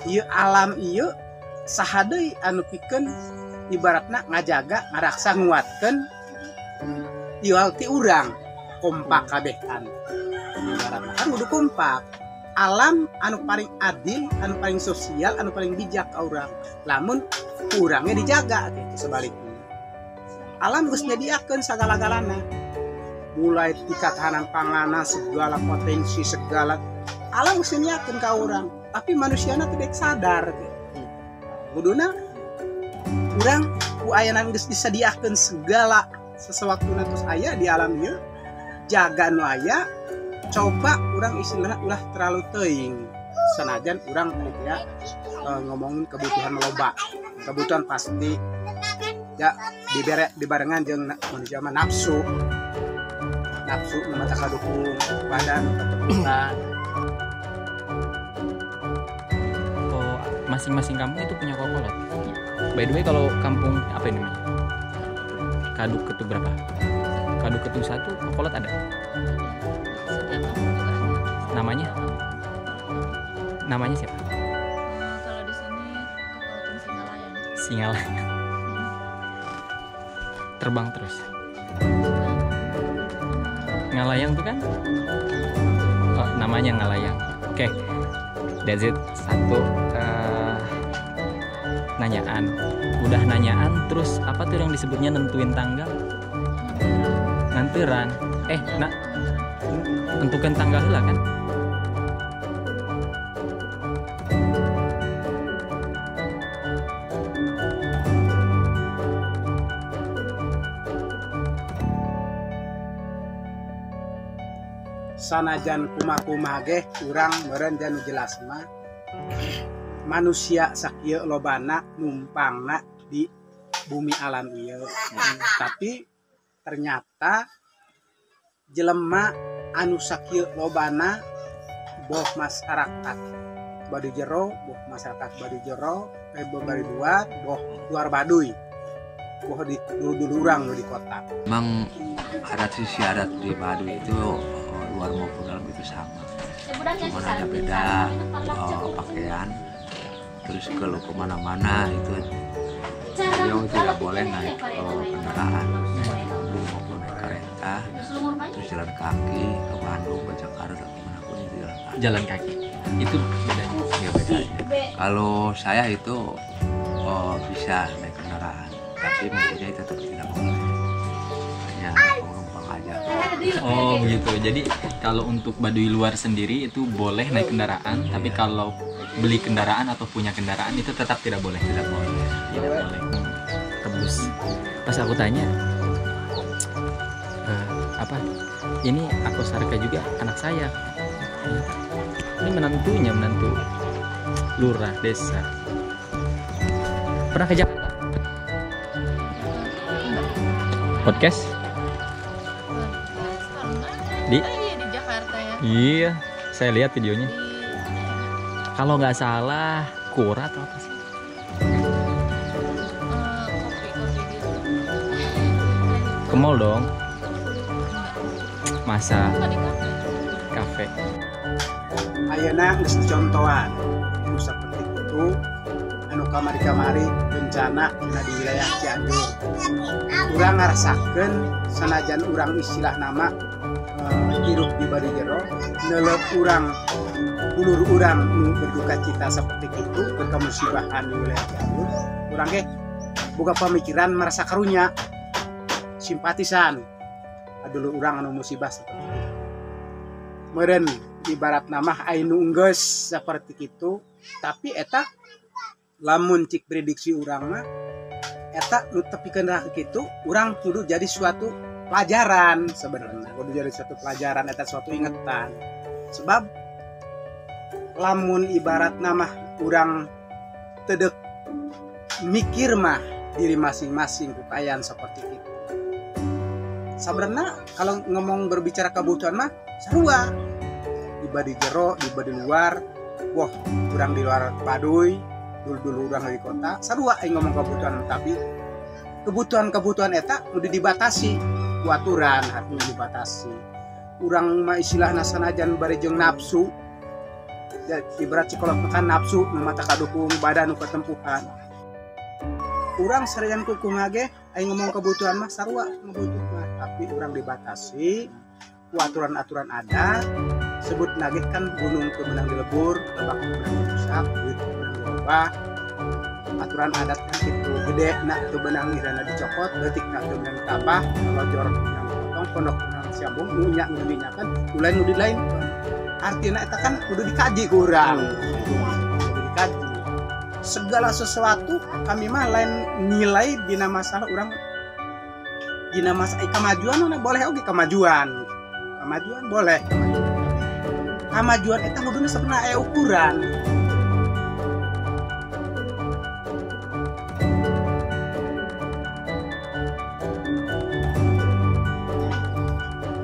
Ieu alam ieu saha deui anu pikeun ibaratna ngajaga, ngaraksa, nguatkeun iwal ti urang kompak kabeh kan. Ibaratna kan kudu kompak. Alam anu paling adil, anu paling sosial, anu paling bijak ka urang. Lamun urangnya dijaga gitu sebaliknya. Alam geus nyediakeun sagala-galana. Mulai ti katahanan panganan, segala potensi, segala alam geus nyediakeun ka urang, tapi manusiana teu dek sadar gitu. Kuduna urang ku ayana geus disediakeun segala sesuatuna terus aya di alam ieu, jaga nu aya, coba urang istilahna ulah terlalu teuing. Sanajan urang ya ngomongin kebutuhan loba. Kebutuhan pasti ya dibere dibarengan jeung manusia mah nafsu. Nafsu nu mata kadukung, badan ketepukan. Oh, masing-masing kampung itu punya kokolot. By the way, kalau kampung apa ini namanya? Kaduk Ketu berapa? Kaduk Ketu 1, kokolot ada? Namanya? Namanya siapa? Kalau di sini kokolotin Singalayang. Singalayang. Terbang terus. Ngalayang tuh kan? Oh, namanya Ngalayang. Oke, that's it. Satu nanyaan. Udah nanyaan, terus apa tuh yang disebutnya nentuin tanggal? Nganteran. Nak tentukan tanggal lah kan? Sanajan kuma-kuma ge urang meureun dan jelas mah manusia sakieu lobana numpangna di bumi alam ieu. Tapi ternyata jelema anu sakieu lobana boh masyarakat Baduy Jero, boh masyarakat Baduy Jero, boh Baduy luar, boh luar Baduy, boh di dulu-dulu urang di kota. Memang adat istiadat di Baduy itu luar maupun dalam itu sama, cuma hanya beda pakaian. Terus kalau kemana-mana itu beliau tidak boleh naik kendaraan, maupun naik kereta, terus jalan kaki ke Bandung, ke Jakarta, kemanapun itu jalan kaki. Jalan kaki itu bedanya? Ya bedanya. Kalau saya itu bisa naik kendaraan, tapi maksudnya tetap tidak boleh, hanya penumpang aja. Oh begitu. Jadi kalau untuk Baduy luar sendiri itu boleh naik kendaraan, tapi kalau beli kendaraan atau punya kendaraan itu tetap tidak boleh. Tidak boleh. Tidak boleh. Tebus. Pas aku tanya, apa? Ini aku Sarka juga anak saya. Ini menantunya, menantu lurah desa. Pernah ke Jakarta? Podcast? Di? Di Jakarta ya. Iya, saya lihat videonya. Kalau nggak salah, Kura atau apa sih? Kopi gitu. Ke mall dong. Masa? Kafe. Ayeuna geus dicontohan. Nu saperti itu anu kamari-kamari bencana dina di wilayah Cianjur. Urang ngarasakeun sanajan urang istilah nama hirup di Baduy Jero, neuleuh urang dulur urang nu berduka cita seperti itu kemusibahan di wilayah Cianjur, urang ge boga pamikiran merasa karunya, simpatisan dulur urang anu musibah seperti itu. Meureun ibarat nama anu enggeus seperti itu, tapi eta lamun cik prediksi urang mah eta nu tepikeun ka kitu, urang kudu jadi suatu pelajaran sebenarnya, kudu jadi suatu pelajaran eta suatu ingetan. Sebab lamun ibarat nama urang tedek mikir mah diri masing-masing kekayaan seperti itu. Sebenarnya kalau ngomong berbicara kebutuhan mah sarua di Baduy Jero, di Baduy luar, wah urang di luar Baduy, dulu-dulu urang di kota, sarua aing ngomong kebutuhan, tapi kebutuhan-kebutuhan eta udah dibatasi ku aturan, artinya dibatasi. Urang mah istilahna sanajan bari jeung nafsu Ya, ibarat cikolot kan nafsu nu mata kadukung badan nu katempuhan. Urang sarian ku kumaha ge aing ngomong kebutuhan mah sarua ngebutuh mah, tapi urang dibatasi ku aturan-aturan adat. Sebut nagih kan gunung teu meunang dilebur, lebak teu meunang dirusak, duit teu meunang dirobah. Aturan adat kan gitu, gede nak teu meunang irana dicokot, leutik nak teu meunang ditambah, lojor meunang dipotong, pondok meunang siambung, nu nya nu dinyakan, nu lain nu dilain. Artinya eta kan kudu dikaji ku urang. Kudu dikaji. Segala sesuatu kami mah lain nilai dina masalah urang dina masalah kemajuan mana boleh oge kemajuan. Kemajuan boleh, kemajuan. Kemajuan eta kuduna sebenarnya aya ukuran.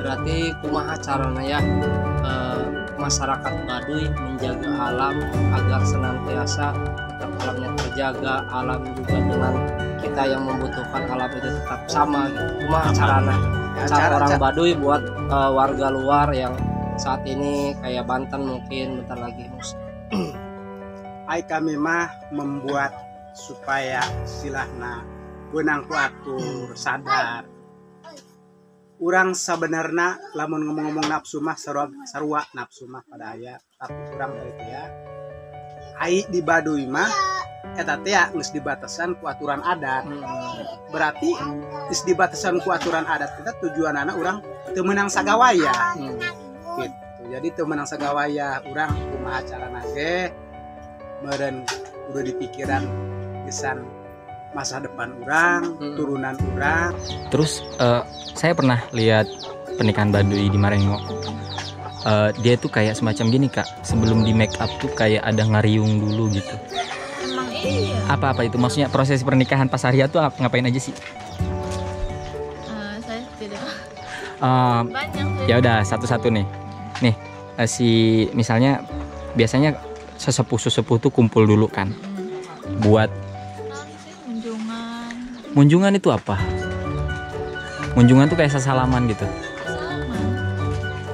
Berarti kumaha carana ya masyarakat Baduy menjaga alam agar senantiasa tetap alamnya terjaga, alam juga dengan kita yang membutuhkan alam itu tetap sama gitu. Kumaha carana? Ya, Cara orang Baduy buat warga luar yang saat ini kayak Banten mungkin bentar lagi musim. Ai kami mah membuat supaya silahna beunang ku atur sadar. Urang sabenerna lamun ngomong-ngomong nafsu mah sarua, sarua nafsu mah pada aya, tapi urang dari teh ya ai di Baduy mah eta teh ya geus dibatasan ku aturan adat. Berarti geus dibatasan ku aturan adat kita tujuanana urang teu meunang sagawaya. Gitu. Jadi teu meunang sagawaya urang kumaha carana ge meureun udah dipikiran gesan masa depan urang, turunan urang. Terus saya pernah lihat pernikahan Baduy di Marengo. Dia tuh kayak semacam gini kak, sebelum di make up tuh kayak ada ngariung dulu gitu. Emang iya. Apa-apa itu maksudnya proses pernikahan pas hari tuh ngapain aja sih? Saya tidak. Banyak sih. Ya udah satu-satu nih. Nih si misalnya biasanya sesepuh-sesepuh tuh kumpul dulu kan. Buat munjungan. Munjungan itu apa? Munjungan tuh kayak sesalaman gitu. Salaman.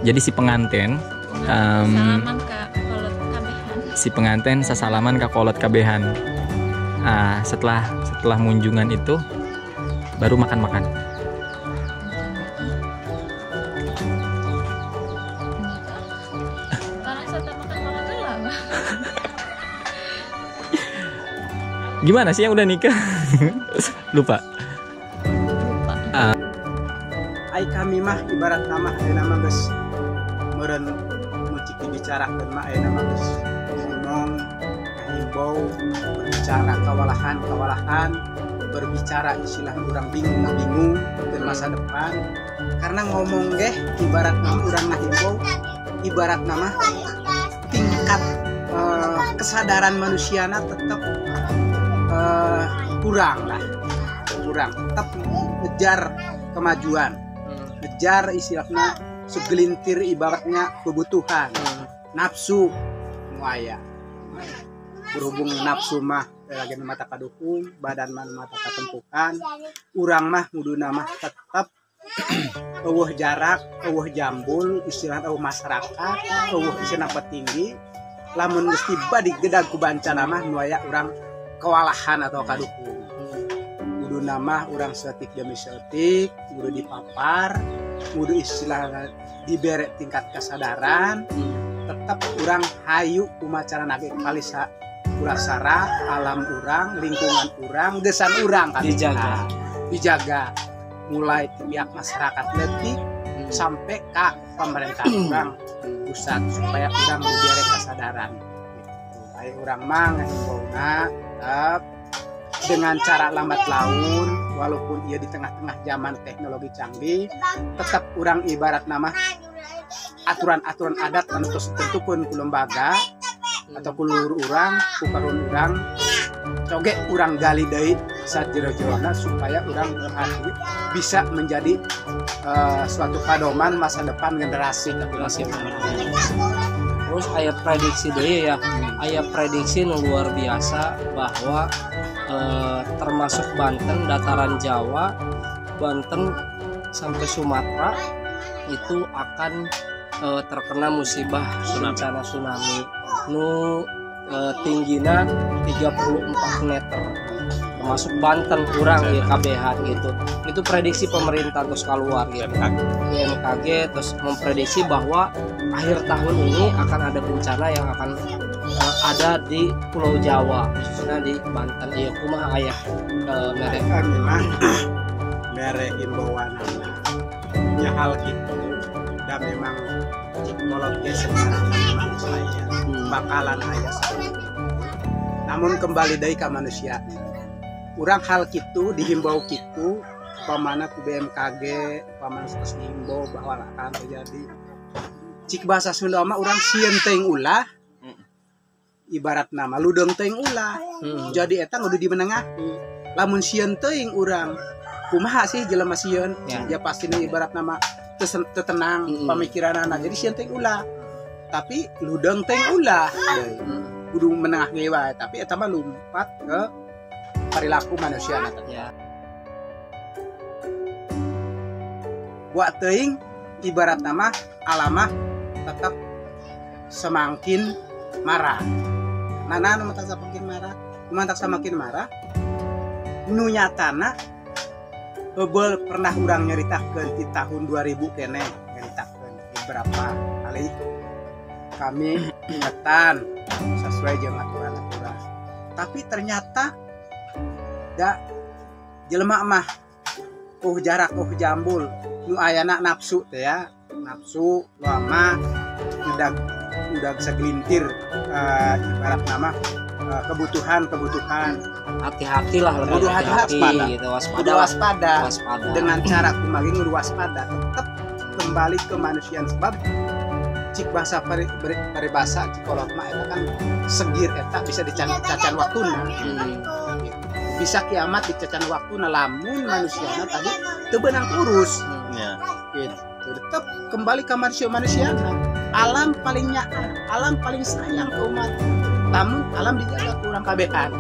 Jadi si pengantin Salaman ka kolot kabehan. Si pengantin sesalaman ka kolot kabehan. Ah, setelah setelah munjungan itu baru makan-makan. Karena saya makan-makan dulu lah. Gimana sih yang udah nikah? Lupa. Lupa. Ai kami mah ibarat nama ayeuna mah geus meureun nu cik dibicarakeun mah ayeuna mah geus ngomong ngahimbau berbicara kawalahan-kawalahan berbicara istilah urang bingung-bingung di masa depan karena ngomong geh ibarat nama urang ngahimbau ibarat nama tingkat kesadaran manusiana tetap kurang lah, kurang, tetap ngejar kemajuan, ngejar istilahnya segelintir ibaratnya kebutuhan, nafsu nu aya. Berhubung nafsu mah lagi mata kadukung, badan mah mata katempukan, urang mah kuduna mah tetap euweuh jarak, euweuh jambul, istilah euweuh masyarakat, euweuh istilah petinggi, lamun geus tiba digedag ku bancana mah nu aya urang kewalahan atau kadukung. Kuduna mah urang setik demi setik, kudu dipapar, kudu istilah dibere tingkat kesadaran, tetap urang hayu kumaha carana ge kalisa kurasara alam urang, lingkungan urang, gesan urang kan dijaga. Dijaga mulai pihak masyarakat leutik sampai ke pemerintah urang pusat supaya urang dibere kesadaran gitu. Ayo urang mah ngahimbauna tetap dengan cara lambat laun walaupun ia di tengah-tengah zaman teknologi canggih tetap urang ibarat nama aturan-aturan adat anu tos ditentukeun ku lembaga atau ku luhur urang, ku karuhun urang coge urang gali deui sajero-jerona supaya urang berhati bisa menjadi suatu padoman masa depan generasi generasi yang akan. Terus aya prediksi deui ya, aya prediksi nu luar biasa bahwa termasuk Banten, dataran Jawa, Banten sampai Sumatera itu akan terkena musibah bencana tsunami. Nu tinggina 34 meter termasuk Banten kurang ya KBH gitu. Itu prediksi pemerintah terus keluar gitu. BMKG terus memprediksi bahwa akhir tahun ini akan ada bencana yang akan ada di Pulau Jawa, khususnya di Banten. Iya, kumaha ayah mereka kami mah mere imbauanana nya hal gitu dan memang cik kolot ge sebenarnya memang saya bakalan aya saja. Namun kembali deui ka manusia. Urang hal kitu dihimbau kitu pamana ku BMKG, pamana terus dihimbau bahwa akan terjadi. Cik bahasa Sunda mah urang sieun teuing ulah. Ibarat nama ludeung teuing ulah. Jadi eta kudu dimenengahi. Lamun sieun teuing urang kumaha sih jelema sieun? Ya pasti ibarat nama teu tenang pamikiranana. Jadi sieun teuing ulah. Tapi ludeung teuing ulah. Kudu menengah ge wae, tapi eta mah lumpat ke perilaku manusia ya. Buat teuing ibarat nama alamah tetap semakin marah. Mana nu matak semakin marah? Nu matak semakin marah. Nu nyatana heubeul pernah urang nyaritakeun di tahun 2000 keneh nyaritakeun beberapa kali kami ingetan sesuai jeung aturan-aturan. Tapi ternyata da jelema mah jarak jambul nu ayana nafsu teh ya, nafsu lama udah segelintir ibarat nama kebutuhan hati-hatilah, lebih hati-hati gitu, waspada, waspada dengan cara kumaha kudu waspada tetap kembali ke manusiaan sebab cik bahasa peribahasa cik kolot mah eta kan segir eta bisa dicacan waktuna. Bisa kiamat dicacan waktuna lamun manusiana tadi teu beunang urus. Gitu. Tetap kembali ke manusia-manusiana. Alam paling nyaah, alam paling sayang ke umat. Lamun alam dijaga kurang kabehan.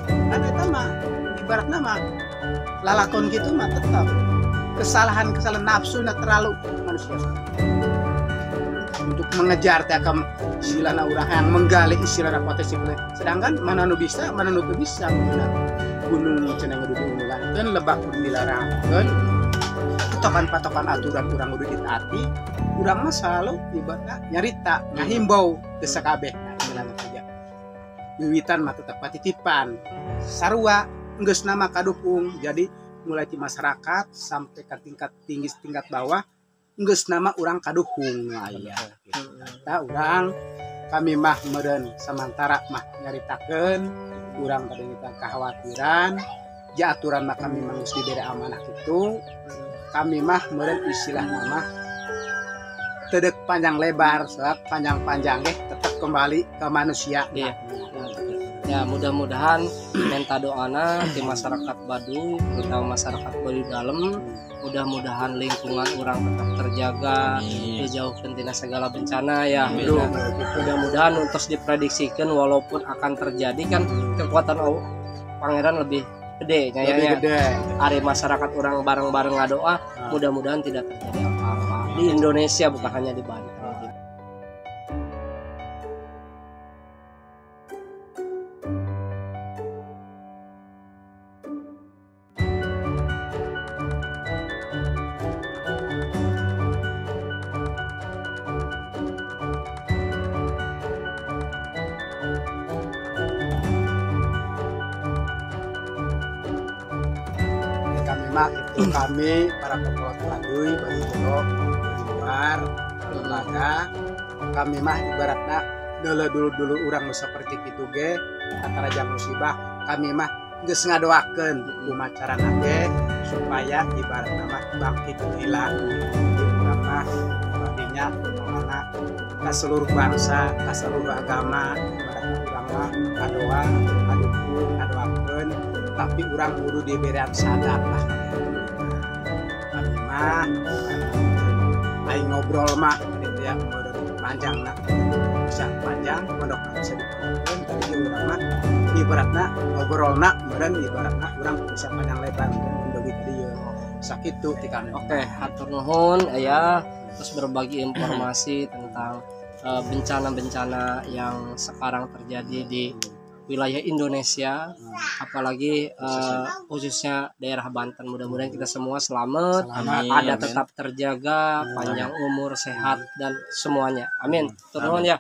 Kan eta mah ibaratna mah lalakon kitu mah tetap kesalahan-kesalahan nafsu na terlalu manusia untuk mengejar teh ka istilahna urang yang menggali istilahna potensi, sedangkan mana nu bisa mana nu teu bisa. Gunung cenah kudu diunggulankeun, lebak kudu dilarangkeun, patokan-patokan aturan urang kudu ditaati. Urang mah selalu ibaratna nyarita ngahimbau teu sakabeh istilahna saja. Wiwitan mah tetep patitipan sarua geus nama kadukung. Jadi mulai di masyarakat sampai ke tingkat tinggi tingkat bawah geus nama urang kaduhung aya gitu. Eta urang kami mah meureun samantara mah nyaritakeun urang tadi kita kekhawatiran ja aturan mah kami mah geus dibere amanah kitu. Kami mah meureun istilah mah teu deuk panjang lebar sebab panjang-panjang ge tetep kembali ke manusia. Iya. Ya mudah-mudahan minta doana di masyarakat Baduy, terutama masyarakat Baduy Dalam, mudah-mudahan lingkungan orang tetap terjaga, dijauhkan tina segala bencana ya. Mudah-mudahan untuk diprediksikan walaupun akan terjadi kan kekuatan pangeran lebih gede kayaknya. Ari masyarakat orang bareng-bareng ngadoa, mudah-mudahan tidak terjadi apa-apa di Indonesia, bukan hanya di Banten. Itu kami para pekolot Baduy, Baduy jero, Baduy luar, lembaga, kami mah ibaratna dulu-dulu urang nu seperti kitu ge antara jam musibah kami mah geus ngadoakeun kumaha carana ge supaya ibaratna mah bangkit heula. Urang mah badinya mana ka seluruh bangsa, ka seluruh agama, ibaratna urang mah ngadoa, ngadukung, ngadoakeun, tapi urang kudu diberian sadar lah. Kami mah aing ngobrol mah gitu ya, panjang lah, bisa panjang, pondok bisa dipondokkeun, tapi urang mah ibaratna ngobrolna meureun ibaratna urang bisa panjang lebar meureun ka dieu. Sakitu ti kami. Oke, hatur nuhun aya terus berbagi informasi tentang Bencana-bencana yang sekarang terjadi di wilayah Indonesia, apalagi khususnya daerah Banten. Mudah-mudahan kita semua selamat, Selamat. ada tetap terjaga, panjang umur, sehat, dan semuanya. Amin. Turun ya.